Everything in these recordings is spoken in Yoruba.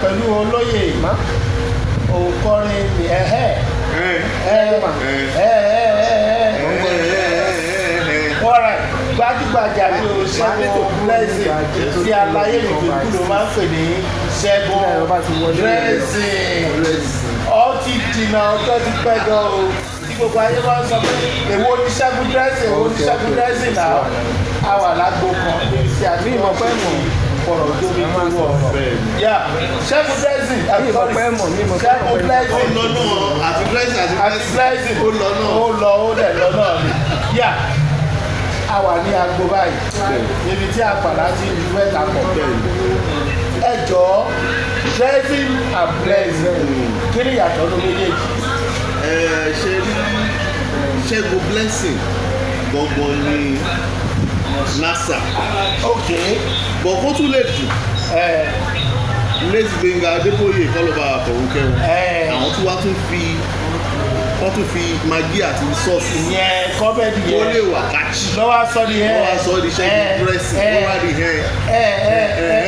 Pẹ̀lú olóyè òǹkọrin ní ẹ̀hẹ́ ẹ̀ ẹ̀ ẹ̀ ẹ̀ alright, gbajúgbajà ní o, Ṣẹ́gun Blessing, tí aláyé ìgbèkú ló máa ń pè ní Ṣẹ́gun Blessing. Ọ ti jìnnà, ọjọ́ ti pẹ́ gan o, tí gbogbo ayé máa ń sọ pé, "Èwo ní Ṣẹ́gun Blessing? Èwo ní Ṣẹ́gun Blessing?" Náà a wà lágbo kan níbi tí a ti Mi mọ̀ pé mọ̀. fọ̀rọ̀ jómi tó wọ̀ ọ̀rọ̀. Yeah, Ṣẹ́gun Blessing. Mi mọ̀ pé mọ̀, mi mọ̀ pé Ṣẹ́gun mọ̀. Ó Blessing lọ náà, àti Blessing àti àti Blessing. Ó lọ náà. Ó lọ, ó dẹ̀ lọ náà ni. Yeah, a wà ní agbo báyìí níbi tí àpàlà ti ju mẹ́ta pọ̀. Ẹ jọ̀ọ́, dressing and blessing, kí ni ìyàtọ̀ ló méjèèjì? Ẹ ṣe rí, Ṣẹ́gun Blessing gangan ní NASA. Bọ̀ kó tún lè dùn, late Gbénga Adébóyè, kọ́lọ́ba àfọ̀rúnkẹ́ wọn, àwọn tí wàá tún fi, wọ́n tún fi Maggi àti sauce Ìyẹn comedy kó yẹn lè wà catchy. Lọ́wọ́ sọ ni ẹ Wọ́n wá sọ di Ṣẹ́gun Dressing, wọ́n wá di hẹ́n ẹ ẹ ẹ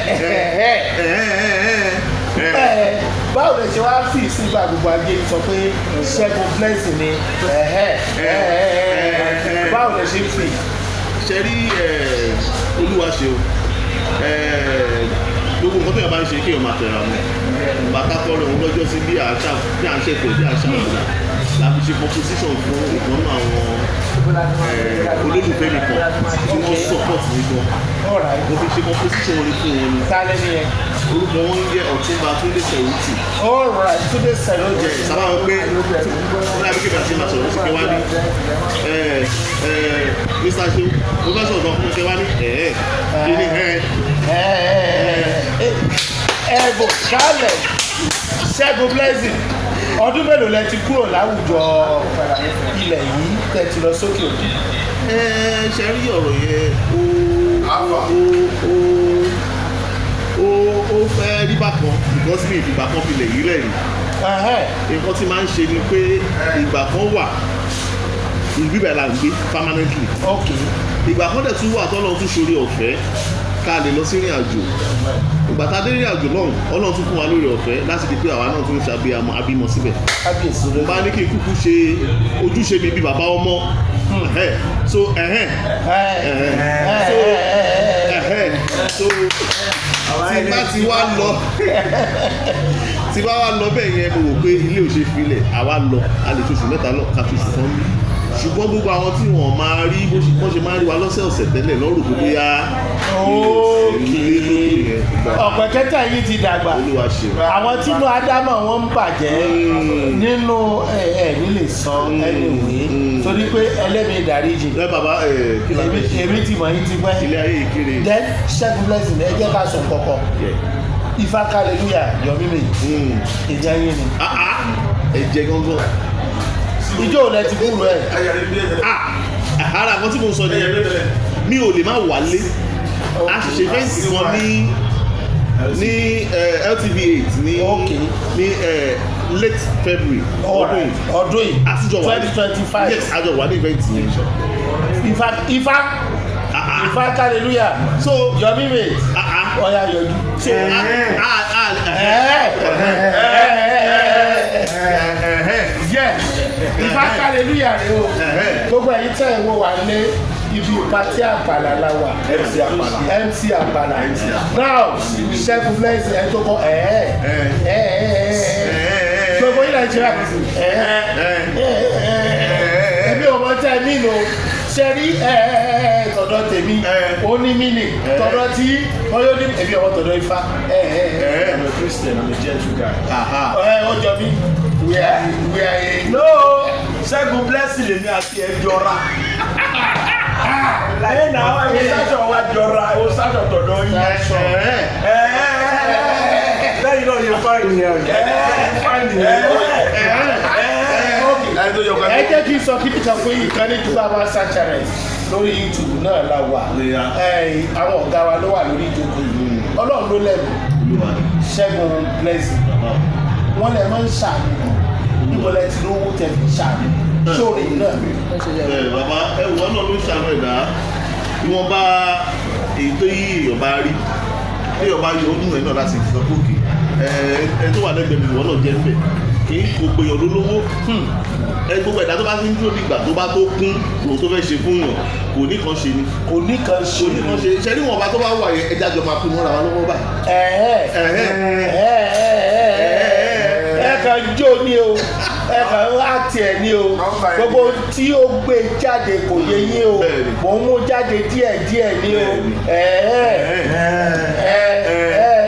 ẹ ẹ ẹ ẹ. Báwo lè ṣe wá fi sígbà gbogbo ayé sọ pé Ṣẹ́gun Blessing ni ẹ ẹ ẹ? Báwo lè ṣe fi? Ṣe rí, olúwa ṣe o. Gbogbo nǹkan tó yẹ bá ń ṣe, kéèyàn máa tẹ̀ra mọ́. Bàtà kọrin òun lọ́jọ́ sí bí àṣà, bí à ń ṣẹ̀fẹ̀, bí àṣà àwàdà la fi ṣe composition fún ìkan àwọn olólùfẹ́ mi kan tí wọ́n support mi gan. Mo fi ṣe composition orin fún wọn ni. Ta lẹ́ni yẹn? Orúkọ wọn ń jẹ́ Ọ̀túnba Túndé Sẹ̀rútì. Alright, Túndé Sẹ̀rútì. Jẹ́ sábà wọn pé wọ́n dàbí kébì àti màá sọ̀rọ̀ sí kí wá ní ẹ ẹ Mr. Ṣeun, mo fẹ́ sọ̀rọ̀ fún kí wá ní ẹ̀ kí ni ẹ̀. Ẹ̀bùn kálẹ̀. Ṣẹ́gun Blessing, ọdún mélòó lẹ ti kúrò láwùjọ ilẹ̀ yìí tẹ́ ti lọ sókè òkun? Ẹ ṣe rí, ọ̀rọ̀ yẹn ó fẹ́ rí bákan because mi ìfìgbà kan filẹ̀ yìí lẹ̀ rí. Nǹkan tí máa ń ṣe ni pé ìgbà kan wà, ìlú ibẹ̀ là ń gbé permanently. Ìgbà kan dẹ̀ tún wà tọ́lọ́run tún ṣorí ọ̀fẹ́ ká lè lọ sí ìrìn àjò. Ìgbà tá a dé ìrìn àjò lọ́hùn, Ọlọ́run tún fún wa lórí ọ̀fẹ́ láti di pé àwa náà tún ń ṣàbíamọ, abímọ síbẹ̀. Kábíyèsí. Mo bá ní kí n kúkú ṣe ojúṣe mi bí bàbá ọmọ. Ẹ̀hẹ́. So ẹ̀hẹ́n so ẹ̀hẹ́n so tí bá ti wá lọ, tí bá wá lọ bẹ́ẹ̀ yẹn, mo wò pé ilé ò ṣe filẹ̀. Àwa lọ, a lè ṣoṣù 3 lọ, ká ṣoṣù kan ní, ṣùgbọ́n gbogbo àwọn tí wọ́n máa rí bó ṣe máa rí wa lọ́sẹ̀ ọ̀sẹ̀ tẹ́lẹ̀ lọ́rùn pé bóyá ilé tó kù yẹn. Ọ̀pẹ̀ kẹta yìí ti dàgbà. Olúwa ṣe. Àwọn tínú ádámọ̀ wọn ń bàjẹ́ nínú ẹ ẹ nílé sọ anyway, torí pé ẹlẹ́mìí ìdáríjì. Ẹ bàbá ẹ, kí la fẹ́ ṣe? Èmi ti mọ̀ yín ti pẹ́. Ilé ayé ìkéré. Then Ṣẹ́gun Blessing, ẹ jẹ́ ká sọ kọ̀kọ̀. Ifá hallelujah yọmí mi, ìjà yín ni. Ah, ah, ẹ̀jẹ̀ gangan. Ìjọ ò lẹ ti kúrò ẹ̀? Ah, ara nǹkan tí mo sọ nìyẹn, mi ò lè má wálé. A ṣe event kan ní LTV 8 ní ní late February ọdún yìí. Ọdún yìí. Àtijọ́ wà ní 2025. Yes, àjọ wà ní event yẹn. Ifá, Ifá, Ah, ah. Ifá hallelujah. So yọmí mi, ah ah ọ̀ya yọjú. So ah ah ah. Yes, Ifá hallelujah rẹ o. Gbogbo ẹ̀yin tẹ́ ẹ̀ wò wá lé, ibi party àpàlà la wà. MC Àpàlà. MC Àpàlà. Now, Ṣẹ́gun Blessing, ẹ̀ tó kọ ẹ̀ ẹ̀ ẹ̀ ẹ̀, gbogbo yìí Nàìjíríà ẹ̀ ẹ̀ ẹ̀, èmi ò mọ tẹ́ mí nù ṣe rí ẹ̀ ẹ̀ ẹ̀. Tọ̀dọ̀ tèmi ó ní mí nì, tọ̀dọ̀ tí wọ́n yóò ní, èmi ò mọ tọ̀dọ̀ Ifá ẹ̀ ẹ̀ ẹ̀. I'm a Christian, I'm a gentle guy. Ẹ̀ ó jọ mí, we are a No, Ṣẹ́gun Blessing, lèmi àti ẹ jọra. Ẹ nà ẹ wo sáṣọ wa jọra, ẹ wo sáṣọ tọ̀dọ̀ yín. Lẹ́yìn náà yóò fine yẹn, fine yẹn. Ẹ jẹ́ kí n sọ kí nìkan fún ìkànnì Túbà Sanchez lórí YouTube náà la wà. Ẹ, àwọn ọ̀gá wa ló wà lórí ìjókòó yìí. Ọlọ́run ló lẹ́nu. Ṣẹ́gun Blessing, wọ́n lẹ máa ń ṣàánú. Níbo lẹ ti lówó tẹ fi ṣàánú sórí náà? Ẹ bàbá, ẹ wọ náà ló ń ṣàánú ẹ̀dá. Ìwọ̀nba èyí tó yí èèyàn bá rí, èèyàn bá yọ ọdún ẹ̀ náà láti sọ pé òkè. Ẹ tó wà lẹ́gbẹ̀ẹ́ mi, ìwọ náà jẹ́ níbẹ̀, kì í kò gbèyàn lólówó. Ẹ gbogbo ẹ̀dá tó bá ti ń dúró dìgbà tó bá tó kún lòun tó fẹ́ ṣe fún yàn, kò ní kan ṣe ni. Kò ní kan ṣe. Kò ní kan ṣe. Ṣe níwọ̀nba tó bá wà yẹn, ẹja jọ máa pín mọ́ra wa lọ́wọ́ báyìí. Ẹ kàn jó ni o, ẹ kàn ń àti ẹ ní o. Gbogbo tí ó gbé jáde kò yé yín o. Bẹ́ẹ̀ni. Mò ń mú jáde díẹ̀ díẹ̀ ní o. Bẹ́ẹ̀ni. Ẹ̀ẹ́ ẹ ẹ ẹ ẹ.